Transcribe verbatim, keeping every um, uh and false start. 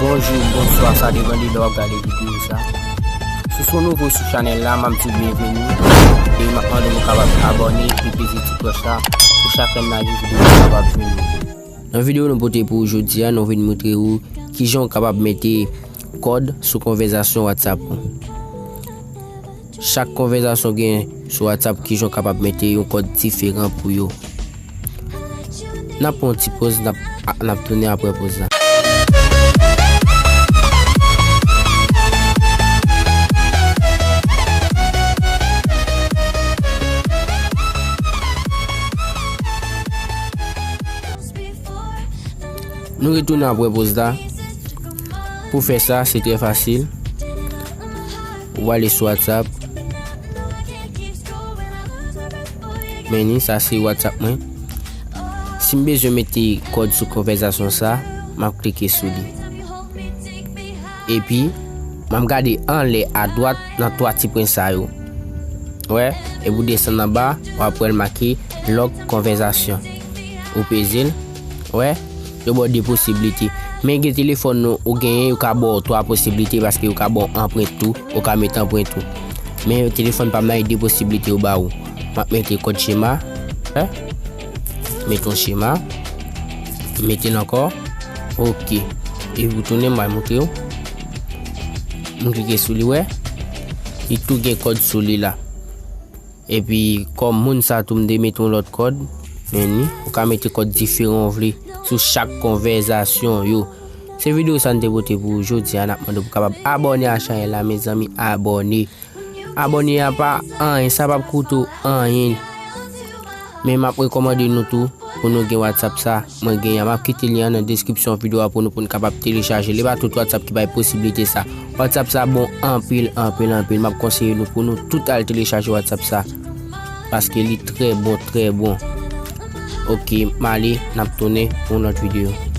Bonjou, bonswa, sa depann de lè w ap gade videyo sa. Si w se yon nouvo sou chanèl la, m ap di w byenveni. E m ap mande w kapab abòne e peze ti klòch la pou chak lè n lage videyo nou kapab jwenn ou. Nan videyo nou pote pou ou jodi a, nou vin montre ou kijan w kapab mete kòd sou konvèsasyon WhatsApp ou. Chak konvèsasyon gen sou WhatsApp kijan w kapab mete yon kòd diferan pou yo. N ap pran yon ti poz, n ap, n ap tounen apre poz la. Nou retounen apre poz la. Pou fè sa, se trè fasil. Ou ale sou WhatsApp. Men ni, sa se WhatsApp mwen. Si m bezwen mete kòd sou konvèsasyon sa, m ap klike sou li. Epi, m ap gade anlè adwat nan twa ti pwen sa yo. Wè, epi w desann anba, w ap wè l make lòk konvèsasyon. Ou peze l, wè, yo ba w de posiblite. Men gen telefòn nou ou genyen, yo ka ba w twa posiblite paske yo ka ba w anprent tou, ou ka mete anprent tou. Men telefòn pa m nan, e de posiblite yo ba ou. M ap mete kòd chema, wè, mete yon chema, mete l ankò, oke. Epi pou tounen, m pral montre w. M klike sou li, wè. Li tou gen kòd sou li la. Epi, kòm moun sa tou m te mete yon lòt kòd, men ni, ou ka mete kòd diferan w vle sou chak konvèsasyon yo. Se videyo sa n te pote pou ou jodi a, n ap mande w pou kapab abòne a chanèl la, mezanmi, abòne. Abòne a pa anyen, sa p ap koute w anyen. Men m ap rekòmande nou tou pou nou gen WhatsApp sa, mwen genyen an. M ap kite lyen an nan deskripsyon videyo a pou nou, pou n kapab telechaje. Li pa tout WhatsApp ki bay posiblite sa. WhatsApp sa bon anpil, anpil, anpil. M ap konseye nou pou nou tout al telechaje WhatsApp sa. Paske li trè bon, trè bon. Oke, m ale, n ap tounen pou yon lòt videyo.